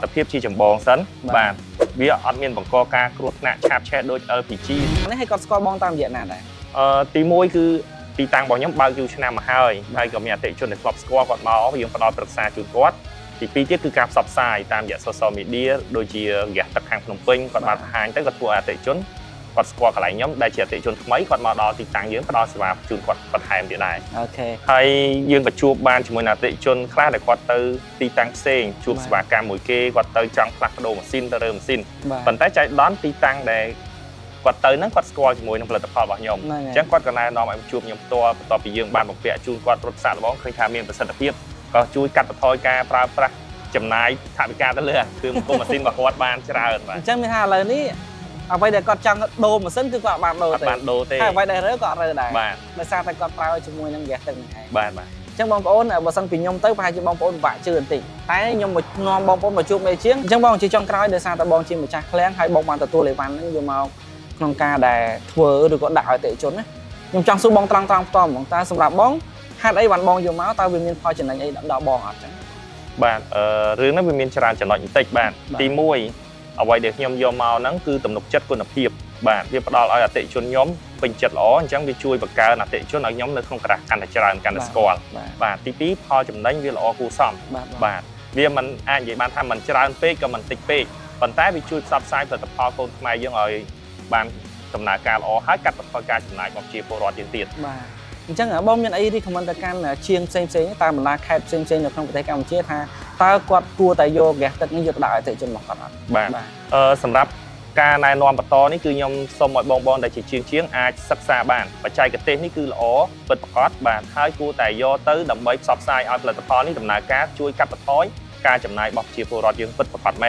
ត្ថភាពជាចម្បងសិនបាទវាអត់មានបង្កការគ្រោះថ្នាក់ឆាបឆេះដូច LPG។ នេះឲ្យគាត់ស្គាល់បងតាមរយៈណាដែរ? ទី1គឺទីតាំងរបស់ខ្ញុំបើកយូរឆ្នាំមកហើយហើយក៏មានអតិថិជនដែលធ្លាប់ស្គាល់គាត់មកយើងផ្ដល់ប្រឹក្សាជូនគាត់ទី2ទៀតគឺការផ្សព្វផ្សាយតាមរយៈ social media ដូចជាហ្គាសទឹកខាងភ្នំពេញគាត់បានបង្ហាញទៅក៏ធ្វើឲ្យអតិថិជនគាត់ស្គាល់កន្លែងខ្ញុំដែលជាអតិថិជនថ្មីគាត់មកដល់ទីតាំងយើងផ្ដល់សេវាជូនគាត់បន្ថែមទៀតដែរ។ ហើយយើងក៏ជួបបានជាមួយនឹងអតិថិជនខ្លះដែលគាត់ទៅទីតាំងផ្សេងជួប សេវាកម្មមួយគេគាត់ទៅចង់ផ្លាស់ប្ដូរម៉ាស៊ីនទៅរើម៉ាស៊ីន ប៉ុន្តែចៃដន្យទីតាំងដែលគាត់ទៅហ្នឹងគាត់ស្គាល់ជាមួយនឹងផលិតផលរបស់ខ្ញុំ។ ហ្នឹងហើយ អញ្ចឹងគាត់ក៏ណែនាំឲ្យជួបខ្ញុំផ្ទាល់បន្ទាប់ពីយើងបានបំពាក់ជូនគាត់រត់សាកល្បងឃើញថាមានប្រសិទ្ធភាពក៏ជួយកាត់បន្ថយការប្រើប្រាស់ចំណាយថវិកាទៅលើគឺមង្គលម៉ាស៊ីនរបស់គាត់បានច្រើនបាទ។ អញ្ចឹងមានថាឥឡូវនេះអ្វីដែលគាត់ចង់ដូរម៉ាស៊ីនគឺគាត់អត់បានដូរ អត់ ទេ បានដូរទេ ហើយអ្វីដែលរើក៏អត់រើដែរ បាទ។ ដោយសារតែគាត់ប្រើជាមួយនឹងហ្គាសទឹកហ្នឹងឯង។ បាទបាទ។ អញ្ចឹងបងប្អូនបើសិនពីខ្ញុំទៅប្រហែលជាបងប្អូនពិបាកជឿបន្តិចតែខ្ញុំមកនាំបងប្អូនមកជួបមេជាងអញ្ចឹងបងជាចុងក្រោយដោយសារតែបងជាម្ចាស់ឃ្លាំងហើយបងបានទទួលអីវ៉ាន់ហ្នឹងយកមកក្នុងការដែលធ្វើឬក៏ដាក់ឲ្យអតិថិជនណាខ្ញុំចង់សួរបងត្រង់ត្រង់ផ្ទាល់ហ្មងតើសម្រាប់បងហេតុអីបានបងយកមកតើវាមានផលចំណេញអីដល់បងអត់ចឹង? បាទរឿងហ្នឹងវាមានច្រើនចំណុចបន្តិចបាទ។ បាទ ទី1អ្វីដែលខ្ញុំយកមកហ្នឹងគឺទំនុកចិត្តគុណភាពបាទវាផ្ដល់ឲ្យអតិថិជនខ្ញុំពេញចិត្តល្អអញ្ចឹងវាជួយបង្កើនអតិថិជនឲ្យខ្ញុំនៅក្នុងក្រាស់កាន់តែច្រើនកាន់តែស្គាល់ បាទ បាទទី2ផលចំណេញវាល្អគួរសម បាទបង បាទវាមិនអាចនិយាយបានថាមិនច្រើនពេកក៏មិនតិចពេកប៉ុន្តែវាជួយផ្សព្វផ្សាយផលិតផលកូនខ្មែរយើងឲ្យបានដំណើរការល្អហើយកាត់បន្ថយការចំណាយរបស់ប្រជាពលរដ្ឋយើងទៀត។ បាទអញ្ចឹងបងមានអី recommend ទៅកាន់ជាងផ្សេងផ្សេងៗតាមបណ្ដាខេត្តផ្សេងផ្សេងៗនៅក្នុងប្រទេសកម្ពុជាថាតើគាត់គួរតែយកហ្គាសទឹកនេះយកទៅដាក់ឲ្យអតិថិជនរបស់គាត់អត់? បាទ។ បាទ។ សម្រាប់ការណែនាំបន្តនេះគឺខ្ញុំសូមឲ្យបងៗដែលជាជាងជាងអាចសិក្សាបានបច្ចេកទេសនេះគឺល្អពិតប្រាកដបាទហើយគួរតែយកទៅដើម្បីផ្សព្វផ្សាយឲ្យផលិតផលនេះដំណើរការជួយកាត់បន្ថយការចំណាយរបស់ប្រជាពលរដ្ឋយើងពិតប្រាកដមែន។